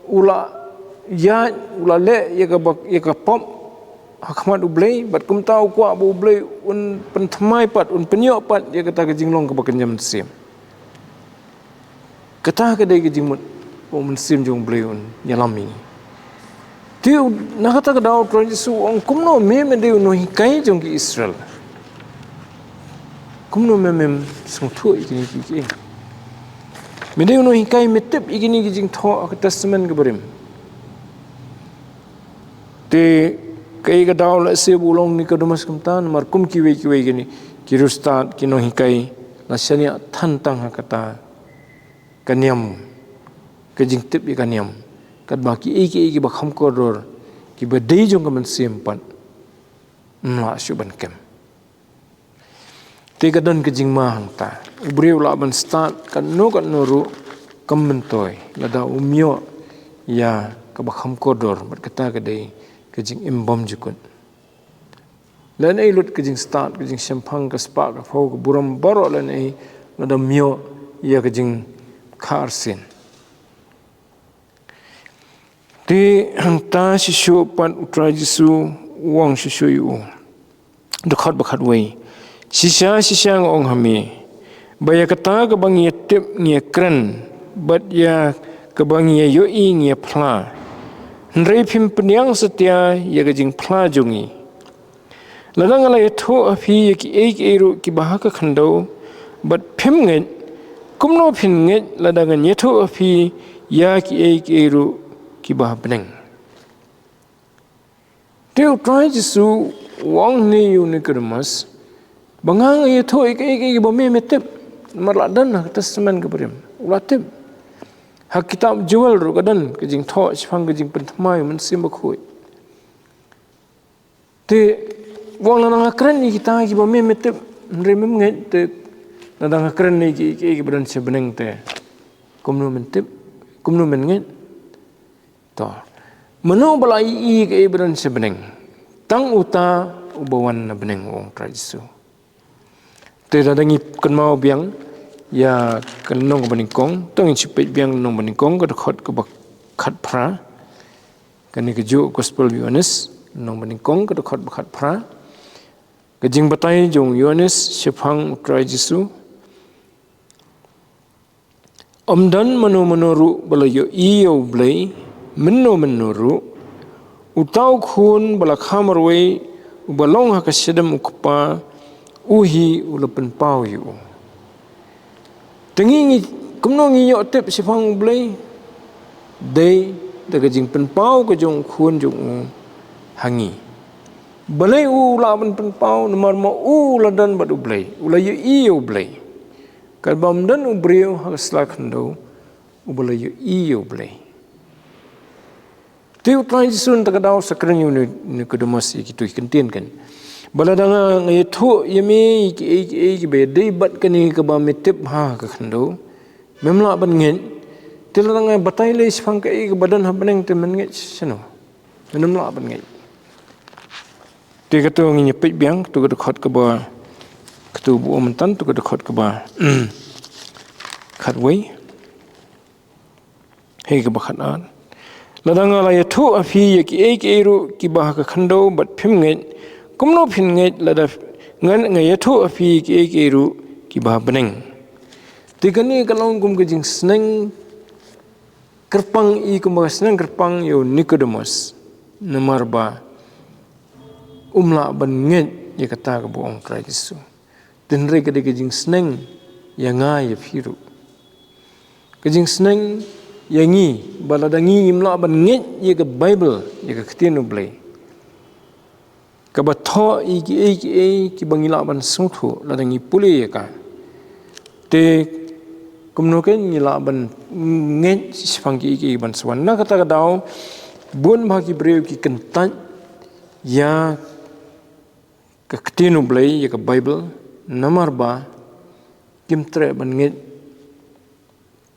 u la ïaid, u la leh ïa kaba, ïa ka pop ha khmat u Blei, bad kumta u kwah ba u Blei un pynthymmai pat, un pynïoh pat ïa kata ka jinglong kaba kynja mynsiem. Kata ka dei ka jingmut ba u Mynsiem jong u Blei un ïalam ïa ngi. Te u, na kata ka daw u Trai Jisu u ong kumno me, me dei u nonghikai jong ki Israel. Kumno me mem sngewthuh ïa kine ki, ki. Me dei u nonghikai, me tip ïa kine ki jingthoh ha ka Testament kaba rim. Te kaei ka daw lehse ba u long Nicodemus kumta, namar kum kiwei kiwei kine ki riewstad, ki nonghikai, la shaniah than tang ha kata ka niam, ka jingtip ïa ka niam, katba kiei kiei kiba kham kordor, kiba dei jong ka mynsiem pat, ym lah shuh ban kem. Te ka don ka jingma hangta, u briew u lah ban stad katno katno ruh kam myntoi, lada um ïoh ïa kaba kham kordor bad kata ka dei ka jingim bymjukut. Lehnohei lut ka jingstad, ka jingshemphang, ka spah ka phew, ka burom baroh, lehnohei lada um ïoh ïa ka jingkha arsien. Te hangta shisha pat u Trai Jisu u ong shisha ïa u. Dkhot ba khatwei. Shisha shisha nga ong ha me, ba ïa kata kaba ngi ïa tip ngi ïa kren, bad ïa kaba ngi ïa ïohi ngi ïa phla. Hynrei phim pdiang satia ïa ka jingphla jong ngi. Lada nga la ïathuh ha phi ïa kiei kiei ruh kiba ha ka khyndew bad phim ngeit, kumno phin ngeit lada ngan ïathuh ha phi ïa kiei kiei ruh kiba ha bneng? Te u Trai Jisu u ong ne ïa u Nicodemus, ba nga nga ïathuh ïa kiei kiei kiba me me tip. Namar la don ha ka Testament kaba rim, u la tip. Ha kitab Joel ruh ka don ka jingthoh shaphang ka jingpynthame ïa u Mynsiem Bakhuid. Te u ong lada nga kren ïa kita kiba me me tip, hynrei mem ngeit, te lada nga kren ïa ki, ki, kiba don sha bneng te kumno men tip, kumno men ngeit? To, mano ba la ïohi ïa kiba don sha bneng? Tang uta uba wan na bneng, u ong Trai Jisu. Te lada ngi kynmaw biang ïa ka lynnong kaba nyngkong, to ngin shu peit biang lynnong ba nyngkong, ka dkhot kaba khatphra. Kane ka juh Gospel Ïoannis, lynnong ba nyngkong, ka dkhot ba khatphra. Ka jingbatai jong Ïoannis shaphang u Trai Jisu. Ym don mano mano ruh ba la ïohi ïa u Blei, mynno mynno ruh, uta u Khun ba la kha marwei, uba long ha ka shadem u Kpa, u hi u la pynpaw ïa u. Te ngi, ngi, kumno ngi ïoh tip shaphang u Blei? Dei da ka jingpynpaw ka jong u Khun jong u ha ngi. Balei u lah ban pynpaw? Namar ma u la don bad u Blei, u la ïohi ïa u Blei. Katba ym don u briew ha ka sla khyndew uba la ïohi ïa u Blei. Te u Trai Jisu nangta ka daw u sa kren ïa u Ni-, Nikodemus ïa kito ki kyntien kan. Ba lada nga, nga ïathuh ïa me ïa kiei kiei kiba ïadei bad kane kaba me tip ha ka khyndew, mem lah ban ngeit. Te lada nga batai lei shaphang kaei kaba don ha bneng, te men ngeit shano? Men ym lah ban ngeit. Te kato ngin ïa peit biang, kato ka dkhot kaba, kato ba u ong mynta, kato ka dkhot kaba khatwei. Hei kaba khatar. Lada nga la ïathuh ha phi ïa kiei kiei ruh kiba ha ka khyndew bad phim ngeit, kumno phin ngeit lada ngan, nga ïathuh ha phi ïa kiei kiei ruh kiba ha bneng? Te kane ka long kum ka jingsneng kyrpang, i kum ka sneng kyrpang ïa u Nikodemus. Namar ba um lah ban ngeit ïa kata kaba u ong Trai Jisu. Te hynrei ka dei ka jingsneng ïa nga ïa phi ruh. Ka jingsneng ïa ngi, ba lada ngi ngim lah ban ngeit ïa ka Baibl, ïa ka ktien u Blei, kaba thoh ïa kiei kiei kiba ngi lah ban sngewthuh lada ngi pule ïa ka. Te kumno kein ngi lah ban ngeit shaphang kiei kiei ban sa wan? Na kata ka daw, bun bah ki briew ki kyntait ïa ka ktien u Blei, ïa ka Baibl, namar ba kim treh ban ngeit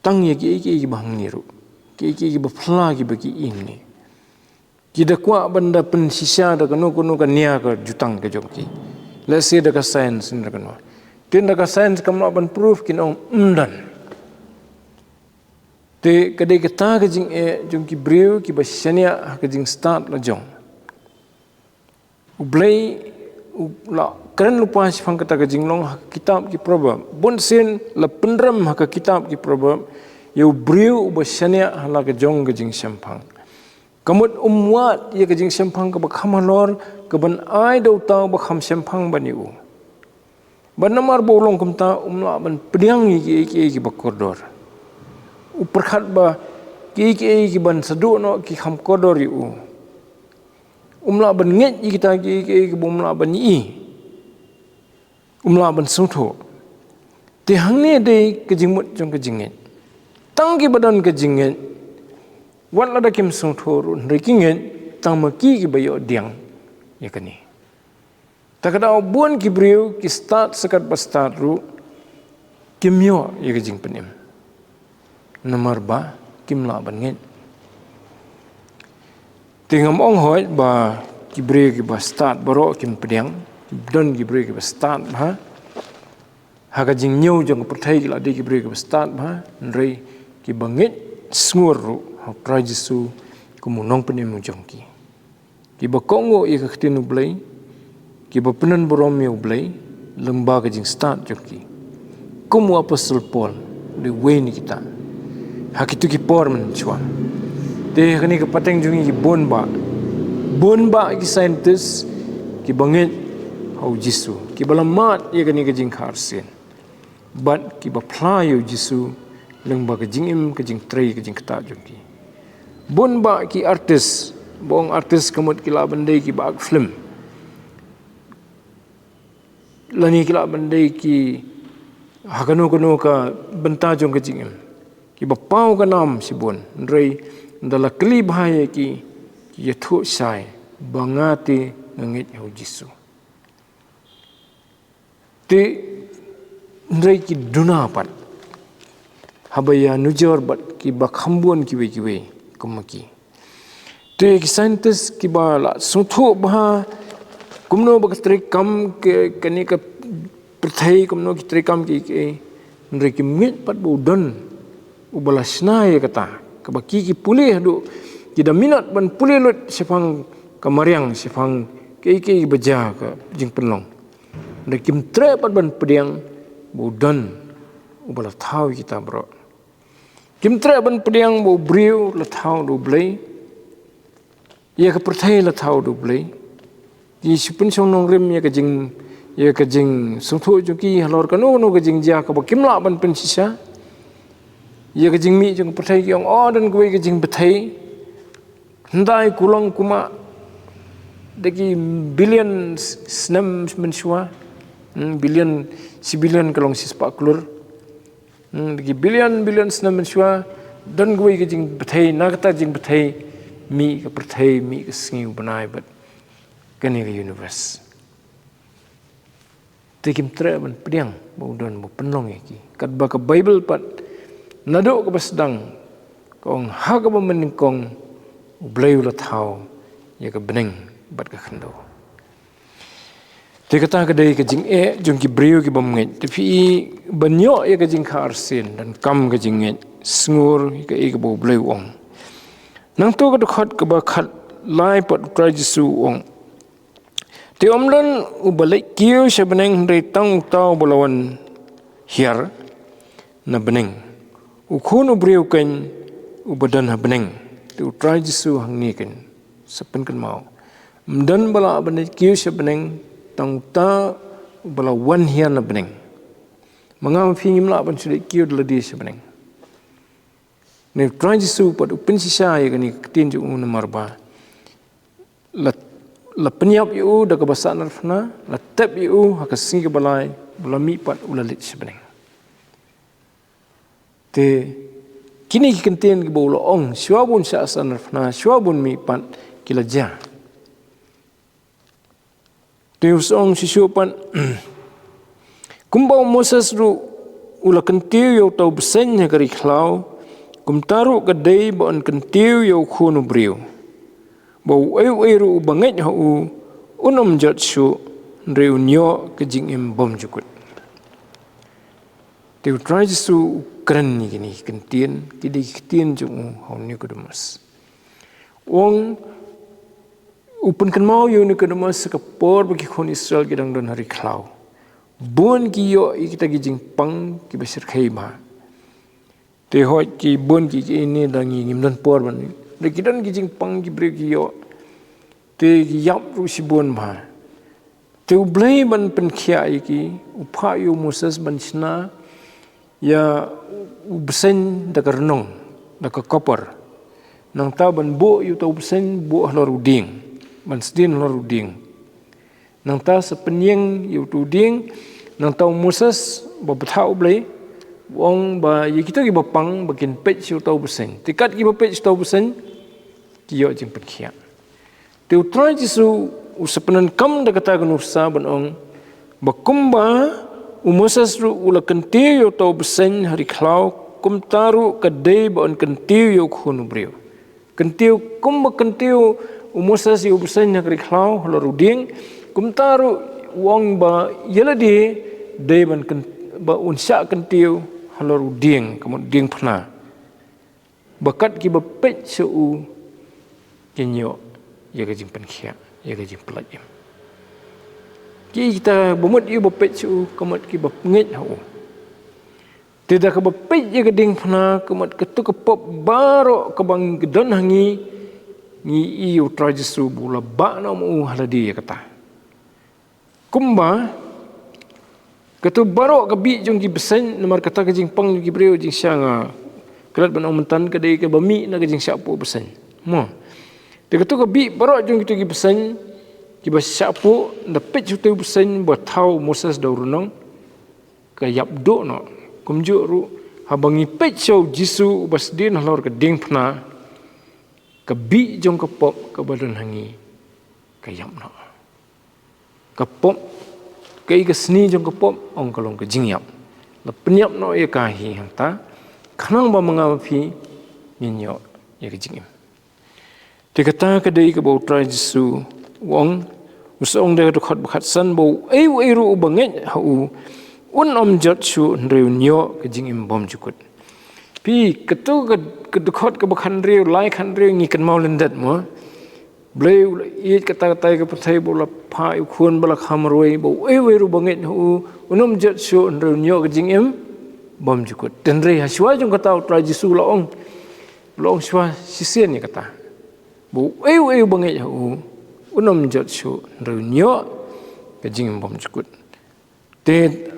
tang ïa kiei kiei kiba hangne ruh, kiei kiei kiba phylla kiba ki i hangne. Ki da kwah ban da pynshisha da kano kano ka nia ka jutang ka jong ki, lehse da ka science ne da kano. Te da ka science kam lah ban proof, kin ong ym don. Te ka dei kata ka jingeh jong ki briew kiba shaniah ha ka jingstad la jong. U Blei u la kren lypa shaphang kata ka jinglong ha ka kitab ki Proverb. Bun sien la pynrem ha ka kitab ki Proverb ïa u briew uba shaniah ha la ka jong ka jingshemphang. Ka mut um wad ïa ka jingshemphang kaba kham halor, kaban ai da uta uba kham shemphang ban ïa u. Bad namar ba u long kumta, um lah ban pdiang ïa kiei kiei kiba kordor. U pyrkhat ba kiei kiei kiban sa duh noh ki kham kordor ïa u. Um lah ban ngeit ïa kita kiei kiei kiba um lah ban ïohi. Um lah ban sngewthuh. Te hangne dei ka jingmut jong ka jingngeit. Tang kiba don ka jingngeit, wat lada kim sngewthuh ruh, hynrei ki ngeit, tang ma ki kiba ïoh pdiang ïa kane. Ta ka daw bun ki briew ki stad sa katba stad ruh, kim ïoh ïa ka jingpynim. Namar ba kim lah ban ngeit. Te ngam ong hooid ba ki briew kiba stad baroh kim pdiang, don ki briew kiba stad bha. Ha ka jingñiew jong ka pyrthei ki la dei ki briew kiba stad bha, hynrei kiba ngeit sngur ruh ha u Trai Jisu kum u nongpynim u jong ki. Kiba kohnguh ïa ka ktien u Blei, kiba pyndon burom ïa u Blei lyngba ka jingstad jong ki. Kum u Apostol Paul, u dei uwei na kita. Ha kito ki por mynshuwa. Te ha kane ka pateng jong ngi ki bun bah. Bun bah ki scientist, kiba ngeit ha u Jisu. Kiba la mad ïa kane ka jingkha arsien. Bad kiba phla ïa u Jisu lyngba ka jingim, ka jingtrei, ka jingktah jong ki. Bun bah ki artist, ba ong artist ka mut ki lah ban dei kiba act film. Lane ki lah ban dei ki ha kano kano ka bynta jong ka jingim. Kiba paw ka nam shibun, hynrei ynda la kylli bha ïa ki, ki ïathuh shai ba nga te nga ngeit ha u Jisu. Te hynrei ki duna pat haba ïanujor bad kiba kham bun kiwei kiwei kum ma ki. Te ki scientist kiba la sngewthuh bha kumno ba ka treikam ka, kane ka pyrthei, kumno ki treikam ki, ki, hynrei kim ngeit pat ba u don uba la shna ïa kata, kaba ki ki pule haduh ki da minot ban pule lut shaphang ka mariang, shaphang kiei kiei ba jia ka jingpynlong. Hynrei kim treh pat ban pdiang ba u don uba la thaw ïa kita baroh. Kim treh ban pdiang ba u briew la thaw da u Blei. Ïa ka pyrthei la thaw da u Blei. Ki shu pynshong nongrim ïa ka jing, ïa ka jingsngewthuh jong ki halor kano kano ka jingjia kaba kim lah ban pynshisha. Ïa ka jingmih jong ka pyrthei ki ong, oh, don kawei ka jingbthei. Hyndai kulong kumah da ki billion s-, snem mynshuwa. Hmm, billion, shi billion ka long shispah klur. Hmm, da ki billion, billion snem mynshuwa, don kawei ka jingbthei, na kata jingbthei, mih ka pyrthei, mih ka sngi u bnai bad kane ka universe. Te kim treh ban pdiang ba u don ba pynlong ïa ki. Katba ka Baibl pat naduh kaba sdang ka ong ha kaba mynnyngkong u Blei u la thaw ïa ka bneng bad ka khyndew. Te kata ka dei ka jingeh jong ki briew ki bym ngeit. Te phi i ban ïoh ïa ka jingkha arsien, donkam ka jingngeit sngur ïa kaei kaba u Blei u ong. Nangta ka dkhot kaba khatlai pat u Trai Jisu u ong. Te ym don uba leit kiew sha bneng hynrei tang uta uba la wan hiar na bneng. U Khun u briew keiñ uba don ha bneng. Te u Trai Jisu hangne keiñ sa pynkynmaw. Ym don ba lah ban leit kiew sha bneng tang uta uba la wan hiar na bneng. Ma nga ma phi ngim lah ban shu leit kiew da lade sha bneng. Ne u Trai Jisu pat u pynshisha ïa kane ka ktien jong u namar ba la, la pynïap ïa u da kaba sahnarphna, la tep ïa u ha ka sngi kaba lai, u la mih pat u la leit sha bneng. Te kine ki kyntien kiba u la ong, shuwa ba un shah sahnarphna, shuwa ba un mih pat ki la jia. Te u ong shisha pat, kumba u Moses ruh u la kyntiew ïa uta u bseiñ ha ka ri khlaw, kumta ruh ka dei ba un kyntiew ïa u Khun u briew. Ba uei uei ruh uba ngeit ha u, un ym jot shuh, hynrei un ïoh ka jingim bymjukut. Te u Trai Jisu u kren ïa kine ki kyntien, ki dei ki kyntien jong u ha u Nikodemus. U ong, u pynkynmaw ïa u Nikodemus ha ka por ba ki khun Israel ki dang don ha ri khlaw. Bun ki ïoh ïa kita ki jingpang kiba shyrkhei bha. Te hooid ki bun ki, ki ine dang ngi ngim don por ban. Te ki don ki jingpang ki briew ki ïoh. Te ki ïap ruh shibun bha. Te u Blei ban pynkhiah ïa ki, u phah ïa u Moses ban shna ïa u bseiñ da ka rnong, da ka kopar. Nangta ban buh ïa uta u bseiñ, buh halor u dieng, ban sdien halor u dieng. Nangta sa pynïeng ïa uta u dieng, nangta u Moses ba bthah u Blei, U ong ba ïa kito kiba pang ba kin peit sha uta u bseiñ. Te kat kiba peit sha uta u bseiñ ki ïoh jingpynkhiah. Te u Trai Jisu u sa pyndonkam da kata ka nuksa ban ong ba kumba u Moses ruh u la kyntiew ïa uta u bseiñ ha ri khlaw, kumta ruh ka dei ba yn kyntiew ïa u Khun u briew. Kyntiew kumba kyntiew u Moses ïa u bseiñ ha ka ri khlaw halor u dieng, kumta ruh u ong ba ïa lade dei ban kyn-, ba un shah kyntiew halor u dieng, ka mut diengphna. Ba kat kiba peit sha u kin ïoh ïa ka jingpynkhiah, ïa ka jingpyllait im. Ki kita ba mut ïa ba peit sha u, ka mut kiba ngeit ha u. Te da kaba peit ïa ka diengphna, ka mut kato ka pop baroh kaba ngi don ha ngi, ngi ïohi u Trai Jisu ba u la bah noh ma u ha lade ïa kata. Kumba kato baroh ka bih jong ki bseiñ, namar kata ka jingpang jong ki briew, jingshisha nga klet ban ong mynta ka dei kaba mih na ka jingshah puh bseiñ. Mo. Te kato ka bih baroh jong kito ki bseiñ kiba shah puh, da peit sha uto u bseiñ ba thaw u Moses da u rnong, ka ïap duh noh. Kumjuh ruh, haba ngi peit sha u Jisu uba sdien halor ka diengphna, ka bih jong ka pop kaba don ha ngi ka ïap noh. Ka pop, kaei ka sni jong ka pop, ong ka long ka jingïap. La pynïap noh ïa ka hi hangta, khnang ba ma nga ma phi ngin ïoh ïa ka jingim. Te kata ka dei kaba u Trai Jisu u ong, u sa ong da ka dkhot ba khatsan ba uei uei ruh uba ngeit ha u un ym jot shuh hynrei un ïoh ka jingim bymjukut. Phi, kato ka, ka dkhot kaba khathynriew, lai khathynriew ngi kynmaw lyndet mo. Blei u la ïeit katta katta ïa ka pyrthei ba u la phah ïa u Khun ba la kha marwei, ba uei uei ruh ba ngeit ha u un ym jot shuh hynrei un ïoh ka jingim bymjukut. Te hynrei ha shuwa jong kata u Trai Jisu u la ong, u la ong shuwa shisien ïa kata. Ba uei uei uba ngeit ha u un ym jot shuh hynrei un ïoh ka jingim bymjukut. Te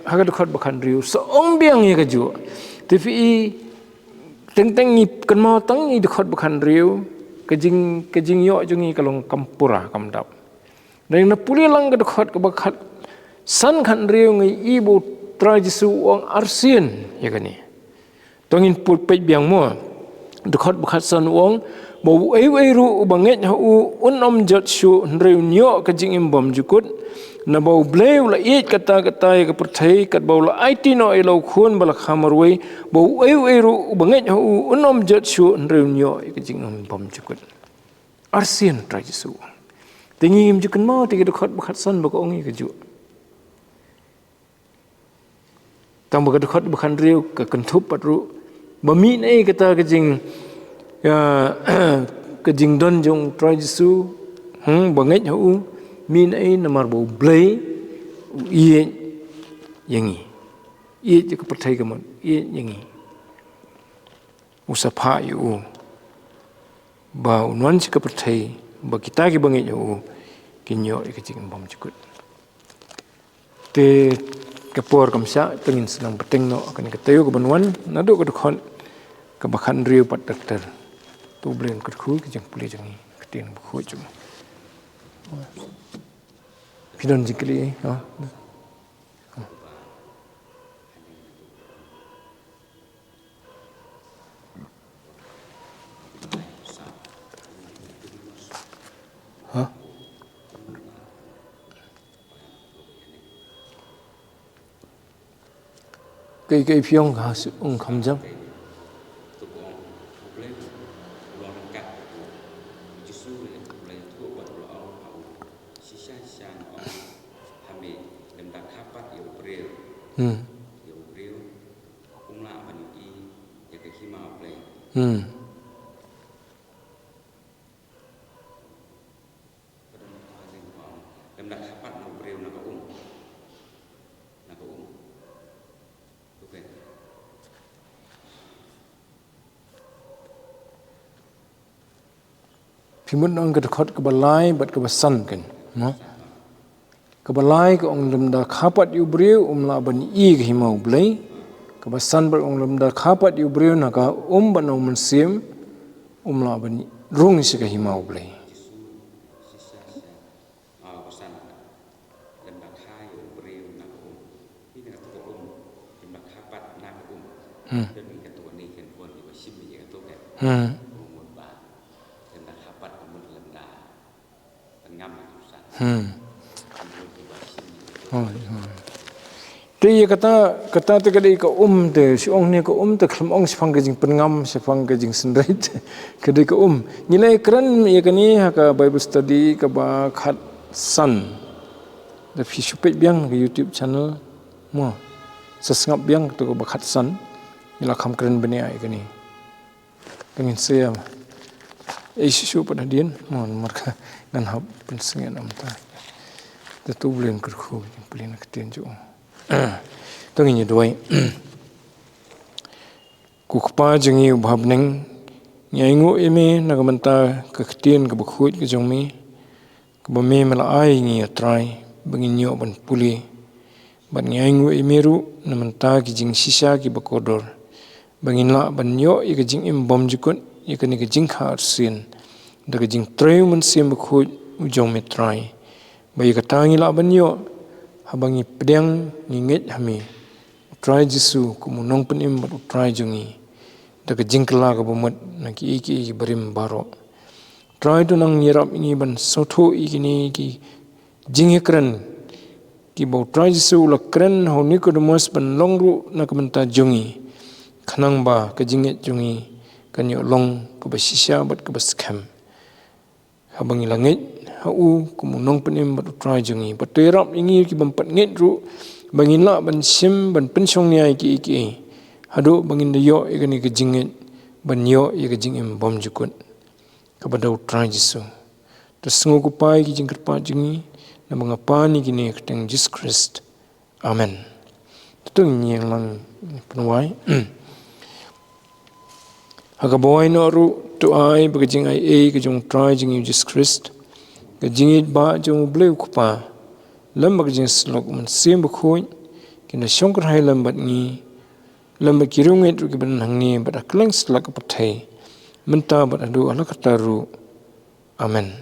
ha ka dkhot ba khathynriew sa ong biang ïa kajuh. Te phi i, teng teng ngi kynmaw tang ïa dkhot ba khathynriew, ka jing, ka jingïoh jong ngi ka long kam pura, kam dap. Hynrei na pule lang ka dkhot kaba khatsan, khathynriew ngi i ba u Trai Jisu u ong arsien ïa kane. To ngin pule peit biang mo. Dkhot ba khatsan u ong, ba uei uei ruh uba ngeit ha u un ym jot shuh hynrei un ïoh ka jingim bymjukut. Naba U Blei u la ïeit katta katta ïa ka pyrthei, katba u la aiti noh ïa la u Khun ba la kha marwei, ba uei uei ruh uba ngeit ha u un ym jot shuh hynrei un ïoh ïa ka jingim bymjukut. Arsien Trai Jisu. Te ngim ju kynmaw te ka dkhot ba khatsan ba ka ong ïa kajuh. Tang ba ka dkhot ba khathynriew ka kynthup pat ruh ba mih na ei kata ka jing, ïa, ka jingdon jong u Trai Jisu, hmm, ba ngeit ha u, mih na ei namar ba U Blei u ïeit ïa ngi. Ïeit ïa ka pyrthei ka mut, ïeit ïa ngi. U sa phah ïa u ba un wan sha ka pyrthei, ba kita kiba ngeit ha u kin ïoh ïa ka jingim bymjukut. Te ka por kam shah, te ngin sa nang bteng noh ha kane ka taïew kaban wan, naduh ka dkhot kaba khathynriew pat ter ter. To U Blei un kyrkhu ïa ka jingpule jong ngi, ka ktien bakhuid jong ngi. Phi don jingkylli, ha? Ha? Kaei kaei phi ong ha, ong kham jam. Hmm. Hmm. Phi mut nang ka dkhot kaba lai bad kaba san kan, mo? Kaba lai ka ong lymda kha pat ïa u briew um lah ban ïohi ka hima U Blei. Kaba san bad ong lymda kha pat ïa u briew na ka um bad na U Mynsiem um lah ban rung sha ka hima U Blei. Hmm. Hmm. Hmm. Hooid, hooid. Te ïa kata, kata te ka dei ka um te, shu ong ne ka um te, khlem ong shaphang ka jingpynngam, shaphang ka jingsynreit, ka dei ka um. Ngi la kren ïa kane ha ka Bible study kaba khatsan. Da phi shu peit biang ka YouTube channel. Mo. Sa sngap biang kato kaba khatsan. Ngi la kham kren bniah ïa kane. Ka ngin sa ïa. Ei shu shu pat hadien. Mo, namar ka ngan hap pynsngew namar ta. Te to U Blei un kyrkhu, pule na ka ktien jong u. To ngin ïa duwai. Ko Kpa jong ngi uba ha bneng, ngi ainguh ïa me na ka bynta ka ktien kaba khuid ka jong me, kaba me me la ai ïa ngi, A Trai, ba ngin ïoh ban pule. Bad ngi ainguh ïa me ruh na ka bynta ki jingshisha kiba kordor, ba ngin lah ban ïoh ïa ka jingim bymjukut, ïa kane ka jingkha arsien, da ka jingtrei u Mynsiem Bakhuid u jong me, Trai. Ba ïa kata ngi lah ban ïoh, haba ngi pdiang, ngi ngeit ha me, U Trai Jisu, kum u Nongpynim bad U Trai jong ngi, da ka jingkylla kaba mut na kiei kiei kiba rim baroh. Trai, to nang ïarap ïa ngi ban sngewthuh ïa kine ki jingïakren kiba U Trai Jisu u la kren ha u Nikodemus ban long ruh na ka bynta jong ngi, khnang ba ka jingngeit jong ngi kan ïoh long kaba shisha bad kaba skhem. Haba ngi la ngeit ha u kum u Nongpynim bad U Trai jong ngi, bad to ïarap ïa ngi kiba ym pat ngeit ruh, ba ngin lah ban shim, ban pynshong nia ïa kiei kiei, haduh ba ngin da ïoh ïa kane ka jingngeit, ban ïoh ïa ka jingim bymjukut, kaba da U Trai Jisu. To sngew, ko Pa, ïa ki jingkyrpad jong ngi, naba nga pan ïa kine ha ka kyrteng Jisu Khrist. Amen. To ngin ïeng lang pynwai. Ha kaba wai noh ruh, to ai ba ka jingaiei ka jong U Trai jong ngi U Jisu Khrist, ka jingïeit ba jong U Blei U Kpa, lem bad ka jingïasyllok U Mynsiem Bakhuid, kin da shong kyrhai lem bad ngi, lem bad ki riewngeit ruh kiba don hangne bad ha kylleng satlak ka pyrthei, mynta bad haduh katta katta ruh. Amen.